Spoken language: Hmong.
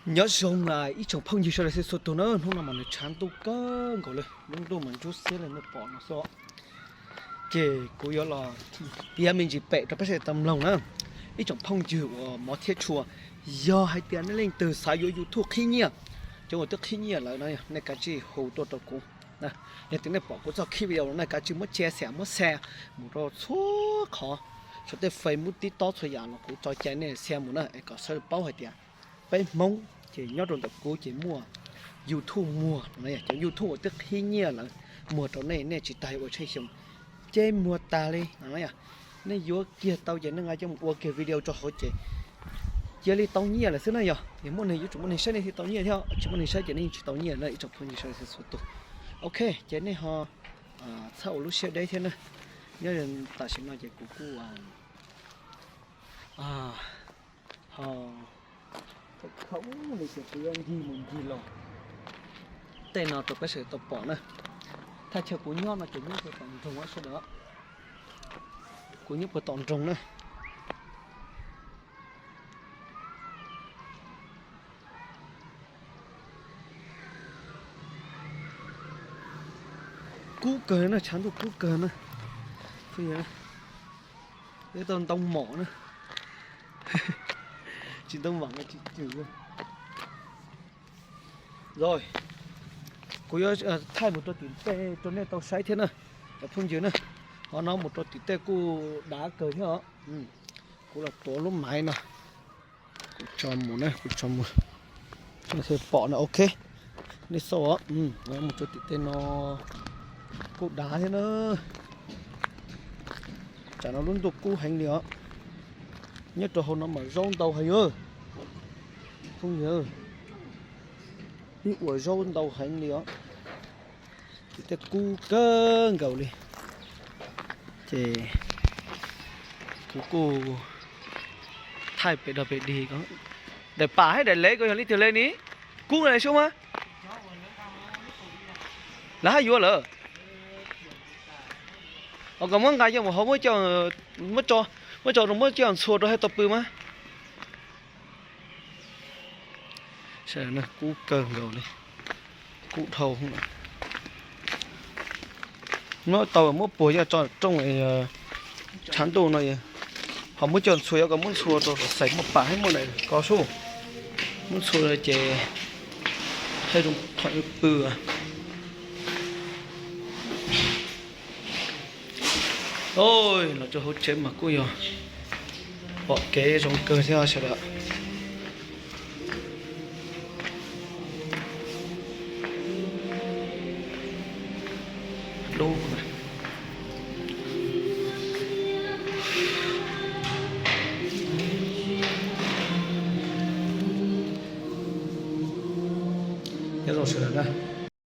Nyob zoo ib tsoom phooj ywg sawv daws txhua tus na, hnub no mas nws tshav ntuj kawg nkaus li, lub ntuj mas ntsuab xiab li nej pom no xwb. Ces kuv yuav los piav me ntsis pem rau peb sawv daws tau mloog na. Ib tsoom phooj ywg uas hmov thiab tshua, yog hais tias nej leej twg xav yuav YouTube qhib nyiaj, cov uas twb qhib nyiaj lawm no, nej kav tsij hu tuaj rau kuv. Yog tias nej pom kuv txoj clip video no nej kav tsij muab share, muab share mus rau txhua qhov, saum tej Facebook, TikTok txhua yam los kuv tso cai nej share mus na, es kom sawv daws paub hais tias peb Hmoob ces nyob rau ntawm kuv ces muaj YouTube muag no, cov YouTube uas twb qhib nyiaj lawm muag rau nej, nej tsis tas ua tsheb xyoo, ces muag tas li no. Nej yuav kiag tau ces nej nqa coj mus ua kiag video rau hauv ces cia li tau nyiaj lawm xwb na. Yog, yog muaj neeg yuav tsum muaj neeg saib nej thiaj tau nyiaj thiab, tsis muaj neeg saib ces nej yeej tsis tau nyiaj na ib tsoom phooj ywg sawv daws txhua tus. Ok, ces nej ho txhob ua lub siab deb thiab na. Nyob tam sim no ces kuv kuj ho khaum li ces kuv yuav ncig mus ncig los tej no rau peb sawv daws tau pom na. Thaj chaw kuv nyob no ces nyob puag tom nroog sawv daws, kuv nyob puag tom nroog na. Kub kawg na, tshav ntuj kub kawg na. Phooj ywg, tau ntoo mom na, tsis ntoo mom no tsis cwm. Kuv yuav thaij mus rau tim tej rau nej tau saib thiab na, cov phooj ywg na. Qhov no mus rau tim tej kuj dav kawg thiab os. Kuv los tuav lub maiv no, kuv tso mus na, kuv tso mus, pom na. Ok, nej xauj os, mus rau tim tej no kuj dav thiab na. Tsam no lub ntuj kub heev li os. Nyob rau hauv no mas zaub ntau heev os. Phooj ywg, ib uas zaub ntau heev li os. Ces tej kub kawg nkaus li. Ces kuv kuj thaij pem dog pem dig ko. Daim pam thiab daim lev ko yog leej twg li ni? Kub na sub mas. Lawv haj yuav lawm. Os, koj muab nqa coj mus hauv, muab coj, muab tso rau, muab coj ntxhua rau thiaj tau pw mas. Kub kawg nkaus li, kub dhau. Muab tau muab puag coj tso rooj, tshav ntuj no, ho muab coj ntxhua, yuav kom muab ntxhua rau xais muaj pam thiab muaj daim ko sub. Muab ntxhua ces thiaj zoo thaum pw. Los rau hauv tsev mas kuj yog pom kev zoo kawg thiab sawv daws. Lub, nyob zoo sawv daws na.